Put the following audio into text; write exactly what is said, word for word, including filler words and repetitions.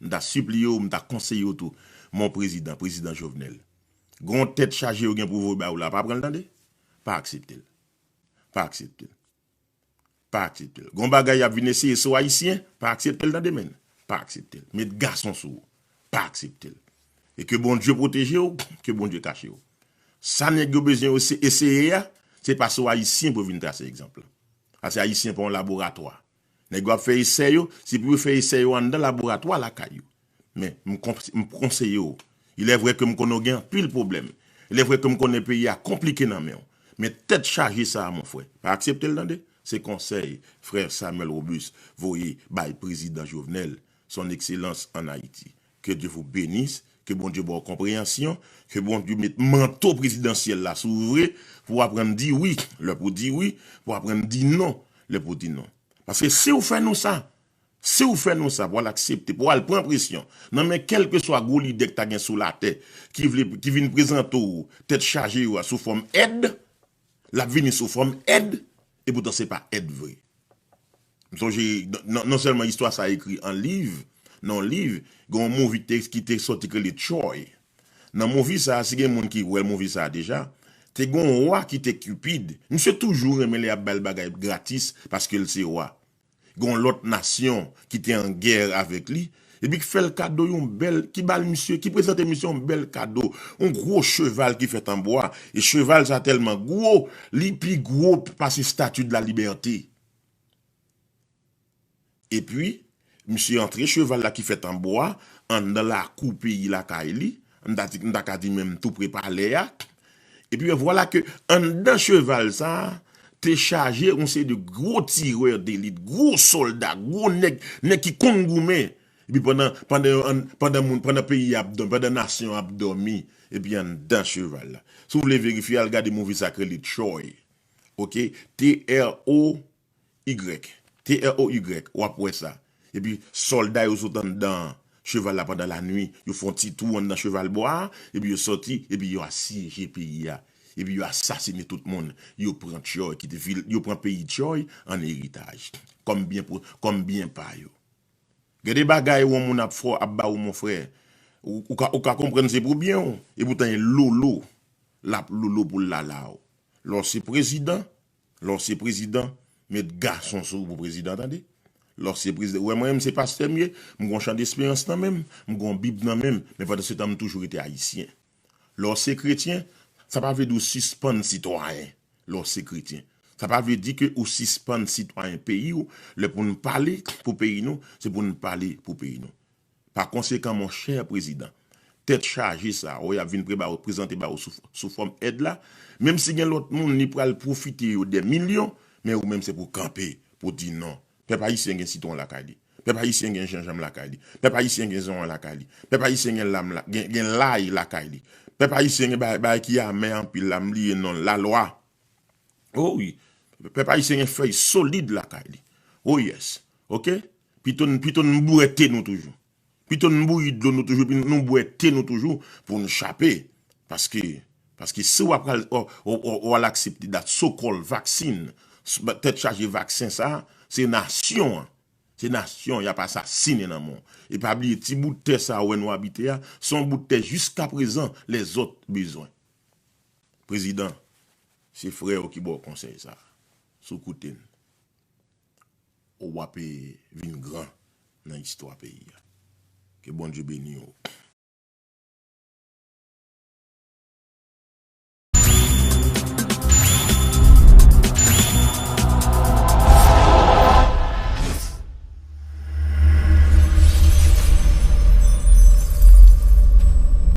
M ta sipliye w, m ta konseye w tou. Mon prezidan, prezidan Jovenel. Gon tèt chaje yo gen pou voye ba ou la, pa pran l tande. Pa aksepte l. Pa aksepte l. Pa aksepte l. Gon bagay y ap vin eseye sou Ayisyen, pa aksepte l tande menn. Pa aksepte l. Met gason sou ou. Pa aksepte l. E ke Bondye pwoteje w, ke Bondye kache w. Sa nèg yo bezwen yo se- eseye a, se pa sou Ayisyen pou vin trase egzanp la. Paske Ayisyen pa yon laboratwa. Nèg yo ap fè esè yo, se pou yo fè esè yo anndan laboratwa lakay yo. Men, m, kon- m konseye w. Il est vrai ke m konnen w gen anpil pwoblèm. Il est vrai ke m konnen peyi a konplike nan men w. Men tèt chaje sa a, mon frè. Pa aksepte l tande. Se konsèy frè Samuel Robuste voye bay prezidan Jovenel, son excellence en Haïti. Que Dieu vous bénisse, ke Bondye ba w konpreyansyon, ke Bondye met manto prezidansyèl la sou ou vre, pou w aprann di wi, lè pou di wi, pou w aprann di non, lè pou di non. Paske si w fè nou sa, si w fè nou sa, pou w al aksepte, pou w al pran presyon nan men kèlkeswa gwo lidè k ta gen sou latè, ki vle, ki vin prezante w tèt chaje yo a sou fòm èd, l ap vini sou fòm èd, e poutan se pa èd vre. M sonje, non, non sèlman istwa sa ekri an liv, nan yon liv, gen yon movie ki te, ki te sòti ki rele Troy. Nan movie sa, si gen moun ki wè movie sa deja, te gen yon wa ki te Cupid. Misye toujou renmen lè y ap ba l bagay gratis paske l se wa. Gen yon lòt nasyon ki te an gè avèk li, epi ki fè l kado yon bèl, ki ba l misye, ki prezante misye yon bèl kado, yon gwo cheval ki fèt an bwa. E cheval sa tèlman gwo, li pi gwo pase Statue de la Liberté. Epi, misye antre cheval la ki fèt an bwa, anndan lakou peyi lakay li, m ta di, m ta ka di menm tou pre palè a. Epi, vwala ke anndan cheval sa a, te chaje yon seri de gwo tirè delit, gwo sòlda, gwo nèg, nèg ki konn goumen. Epi pandan, pandan, pandan moun, pandan peyi a ap dòmi, pandan nasyon an ap dòmi, epi anndan cheval la. Si w vle verifye, al gade movie sa k rele Troy. Oke? T R O Y. T R O Y. W ap wè sa. Epi sòlda yo sot anndan cheval la pandan lanwi. Yo fè yon ti tou anndan cheval bwa a, epi yo sòti, epi yo asyeje peyi a. Epi yo asasine tout moun. Yo pran Troy, ki te vil, yo pran peyi Troy an eritaj. Kòm byen, pou, kòm byen pa yo. Gen de bagay yon moun ap fè, ap ba ou, mon frè. Ou, ou ka, ou ka konprann se pou byen w, e poutan e lolo l ap lolo pou l lala w. Lè w se prezidan, lè w se prezidan, met gason sou ou pou prezidan, tande. Lè w se prezidan, ou wè mwen menm se pastè m ye, m gon chan desperans nan men m, m gon bib nan men m, men pandan se tan m toujou rete ayisyen. Lè w se kretyen, sa pa vle di w sispann sitwayen. Lè w se kretyen, sa pa vle di ke ou sispann sitwayen peyi w. Lè pou n pale pou peyi nou, se pou n pale pou peyi nou. Pa konsekan, monchè prezidan, tèt chaje sa a, w ap vin pre- ba w, prezante ba w sou, sou fòm èd la, menm si gen lòt moun li pral pwofite yo dè milyon, men ou menm se pou kanpe, pou di non. Pèp ayisyen gen sitwon lakay li. Pèp ayisyen gen janjanm lakay li. Pèp ayisyen gen zònyon lakay li. Pèp ayisyen gen lam la, gen, gen lay lakay li. Pèp ayisyen gen bagay, bagay ki amè anpil la, m bliye non l, lalwa. O wi. Pèp ayisyen gen fèy solid lakay li. O yes. Oke? Pito n, pito n bwè te nou toujou. Pito n bouyi dlo nou toujou, epi nou bwè te nou toujou pou n chape. Paske, paske si w ap al, w, w, w, w al aksepte dat so-called vaksin, tèt chaje vaksen sa a, se nasyon an. Se nasyon y ap asasinen nan men w. E pa bliye, ti bout tè sa a w wè nou abite a, se yon bout tè jiskaprezan lèzòt bezwen. Prezidan, se frè w ki ba w konsèy sa a. Si w koute n, w ap vin gran nan istwa peyi a. Ke Bondye beni w.